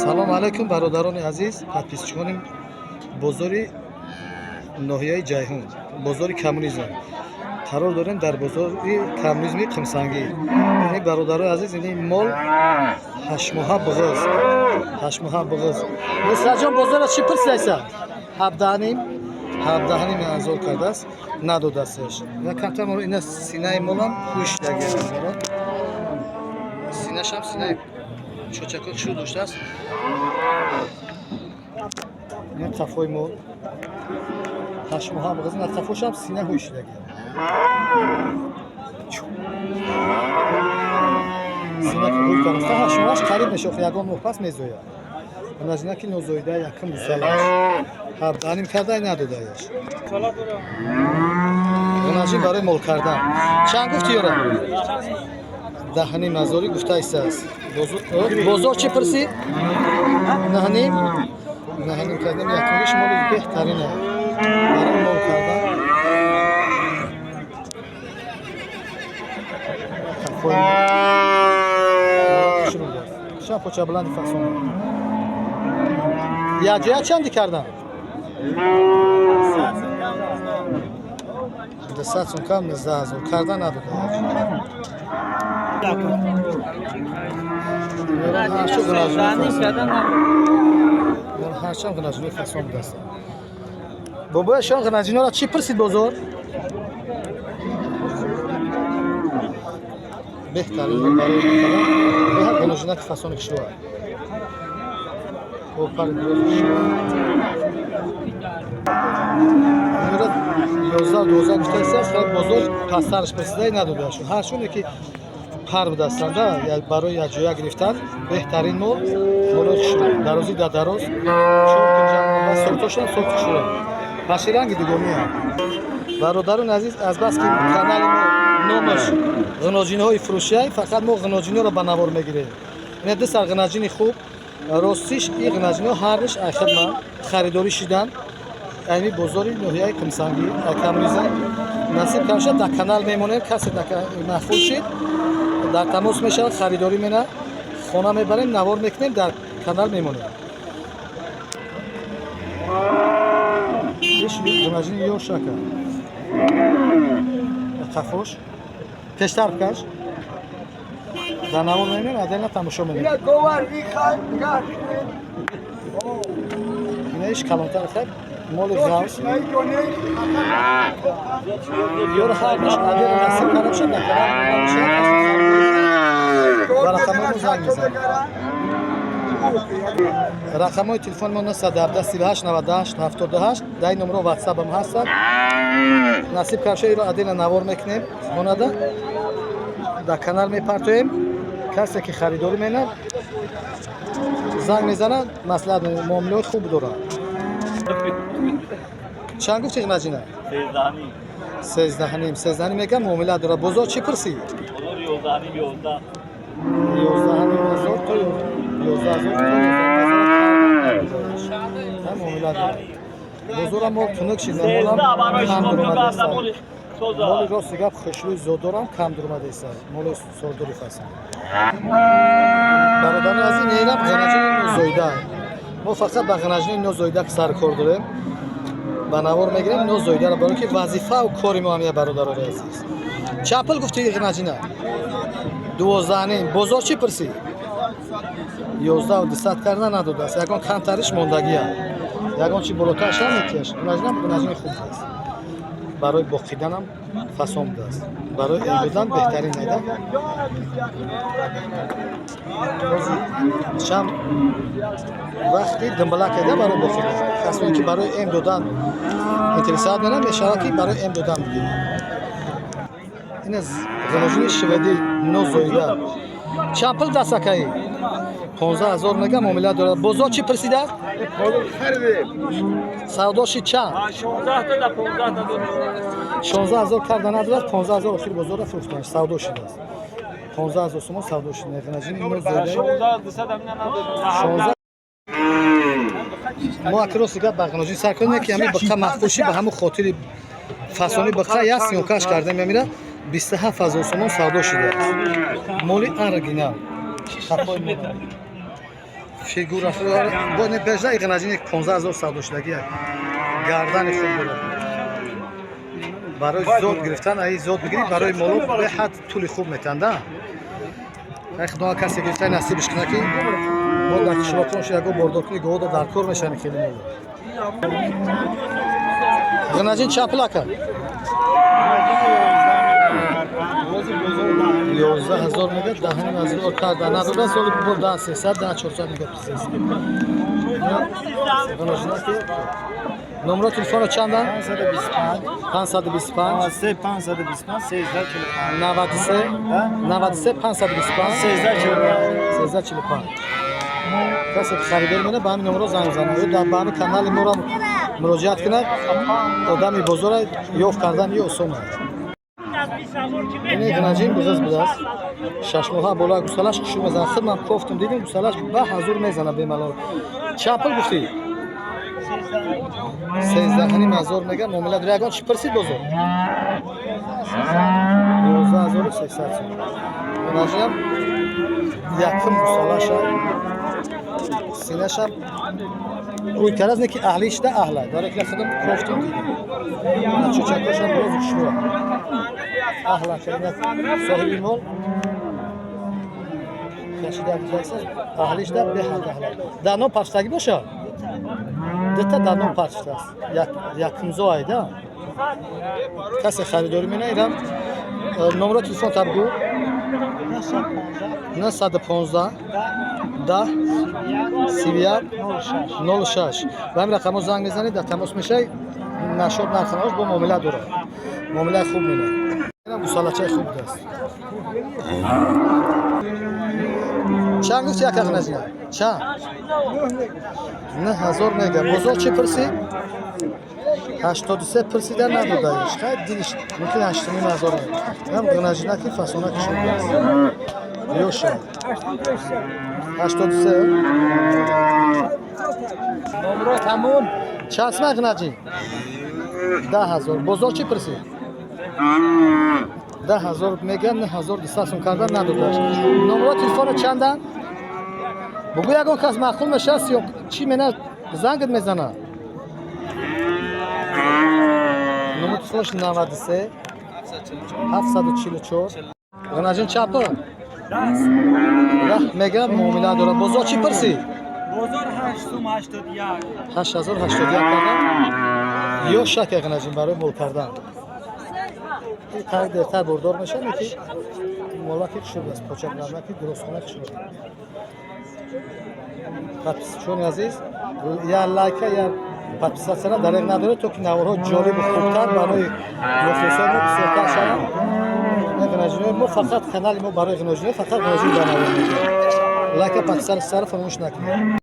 Салом алайкум, бародарони азиз, подписчикони бозори ноҳияи Ҷайҳун, бозори Коммунизм. Қарор дорем дар бозори Коммунизми Қумсангӣ. Ини, бародарои азиз, ини мол 8-моҳа буғиз, 8-моҳа буғиз. Нусратҷон, бозора чӣ пурсидайса? 17,5, 17,5 ҳазор кардааст, надодасташ. Ва камтар ина синаи молам хӯшдаги, синашам синаи чочако чӯ доштааст. Ин қафои мол 8-моҳа буғиз, на қафошам сина ҳӯшидаги. Сина ки ҳӯй кардаста, 8-моҳаш қариб мешохи, ягон моҳ пас мезояд. Назина ки нозоида, якум гусалаш 17,5 карда, надодааш. Ғунаҷин барои мол кардан чанд гуфти ёра? 10,5 ҳазорӣ гуфта истааст. Бозор чӣ пурсид? 9,5, 9,5 кардем. Якумиш моли беҳтарина барои мол кардан. Шам поча баланди фасон. Якҷоя чанди кардан? 200 сум кам, 19 000 карда, надода. Ҳарчанд ғинаҷинои фасон будастанд. Бобояшон, ғинаҷинора чӣ пурсид бозор? Беҳтарин барои беҳад ғинаҷинаки фасони кишвар. 11, 12 гуфтааст, хеле бозор пасттараш пурсида, надодааш. Ҳарчунде ки пар будастанда, барои якҷоя гирифтан беҳтарин мол, молои хушрӯ, дарозӣ да дароз, чор кунҷа, сортошам сорти хушрӯ, паши ранги дугония. Бародарони азиз, азбаски канали мо номаш ғиноҷиниҳои фурӯшиай, фақат мо ғиноҷиниҳоро ба навор мегирем. Ина ду сар ғинаҷини хуб. Ростиш, и ғинаҷиниҳо ҳардуш ай хидмат харидорӣ шидан айни бозори ноҳияи Қумсангӣ, Коммунизм. Насиб кам шад, дар канал мемонем. Касе маъқул шид, дар тамос мешавад, харидорӣ мена, хона мебарем, навор мекунем, дар канал мемонем. Иш ғинаҷини ёшака, қафош пештар каш, дар навор мемонем, отдельно тамошо менем. Ина иш калонтар, хеб моли ғавс ёра. Ҳардуш отдельно насиб карда шад, дар канал мешавад, ба рақамҳои мо занг мезанад. Рақамҳои телефони мо 917 38 98 78. Дар ин номро ватсапам ҳастанд. Насиб карша, иро отдельно навор мекунем, хонада дар канал мепартоем. Касе ки харидорӣ менад, занг мезанад, маслиҳат, муомилаҳои хуб дорад. Чанд гуфти ғинаҷина? 13,5, 13,5 мегам, муомила дорад. Бозор чӣ пурсид? 11,5 ҳазор то 11 000 то 11 000 муомила дорад. Бозора мол тунук шид, молам кам дуромадааст. Моли, рости гап, хушрӯи зодорам кам дуромадааст, моли сордори фасон. Бародарони азиз, нерам ғинаҷини нозоида. Мо фақат ба ғинаҷини нозоида саркор дорем, ба навор мегирем нозоидаро, барои ки вазифаву кори мо ҳамия. Бародарони азиз, чанд пул гуфти ғинаҷина? 12,5. Бозор чӣ пурсид? 11,200 карда, надодааст. Ягон камтариш мондагия, ягон чи болотаршам метияш. Ғинаҷинам ғинаҷини хуб аст, барои боқиданам фасон будааст, барои эм додан беҳтарин найда. Шам вақти димбалак айда барои боқидан. Касоне ки барои эм додан интересовать менам, мешавад ки барои эм додан бигирем. Ин аз ғиноҷини шведӣ нозоида. Чанд пул дастакаи? 15 000 мега, муомила дорад. Бозор чӣ пурсидааст? Савдоши чанд? 16 000 карда, надорад. 15 000 охири бозорра фурӯхтанаш, савдо шидааст. 15 000 сомон савдо шид. Ғинаҷини нозоида. Мо аки, рости гап, ба ғиноҷин сар кунем, ки ҳамин биқа маъқул шид, ба ҳамун хотири фасони биқа як съёмкаш кардем. Амира 27 000 сомон савдо шидааст. Моли оригинал. Фигура бо не бежда иғнаҷини 15 000 савдо шудагӣ. Гардани хуб дорад. Барои зод гирифтан, аи зод бигирӣ, барои моло беҳад тули хуб метанда. Ай, худо касе гирифта насибиш кунад, ки мо дар қишлоқон шудаго бордоркуни говода дар кор мешавем. Хеле моло ғинаҷин чанд пул, ака? 11 000 мега, 10,5 ҳазор карда надода. Соли бо 10 300, 10 400 мега. Ғинаҷина ки номро телефоно чандан? 525. 525. 93 525 13 45. 93 93 525. 13 45. 13 45. Касе ки харидор мена, ба ҳамин номро занг занад ё дар ба ҳамин канали моро муроҷиат кунад. Одами бозора ёфт кардан ё осон аст. Ини ғинаҷин бузаз будааст, 6 моҳа болои. Гусалаш хушрӯ мезанад. Худ ман кофтум, дидим, гусалаш ба ҳазур мезана бемалол. Чанд пул гуфтӣ? 13,5 ҳазор мега, муомила дора. Ягон чӣ пурсид бозор? 11 300 сом. Ғинаҷинам якум гусалаша, синашам рӯй караз не, ки аҳлишда аҳла барои ки худам кофтум, дидим, чӯчакошам боз хушрӯ аҳла. Соҳиби мол кашида будааст, аҳлишда беҳад аҳла. Дано парчтагӣ боша, дута дано парчтааст, якумзо айда. Касе харидорӣ мена, ирам номро телефон табгӯ: 915 10 31 06. Ба ҳамин рақамҳо занг мезанед, дар тамос мешавед. Нашод нархнаош бо муомила дорад, муомилаи хуб менад. Инам гусалачаи хуб будааст. Чанд гуфти, як ағназина? Чанд? 9000 мега. Бозор чӣ пурсид? 83 пурсида, надодаиш. Хай, дилиш мумкин 8,5 ҳазор. Ам ғнажина ки фасона ки шудааст, ёша 83. Номро тамом. Чанд сма ғнаҷи? 10 000. Бозор чӣ пурсид? 10 000 мега, 9200 сум карда надодаш. Номро телефоно чандан? Бугӯ, ягон кас маъқул мешааст ё чӣ мена, зангат мезана. Номро телефонаш 93 744. Ғнаҷин чапа 10 мега, муомила дорад. Бозор чӣ пурсид? Бозор 8 сум 81. 8081 кардан ё шаке. Ғнаҷин барои мол кардан тар дертар бордор мешавад, ки молаки хушуд аст, почакларнаки дурустхона хушуд. Подписчикони азиз, я лайка, я подписаться ра дареғ надоред, то ки наворҳо ҷолибу хубтар барои мухлисон мо бисёртар шаванд. Ғнаҷинои мо фақат, канали мо барои ғиноҷино, фақат ғиноҷин дар навор мекунад. Лайка, подписаться ра фаромӯш накунед.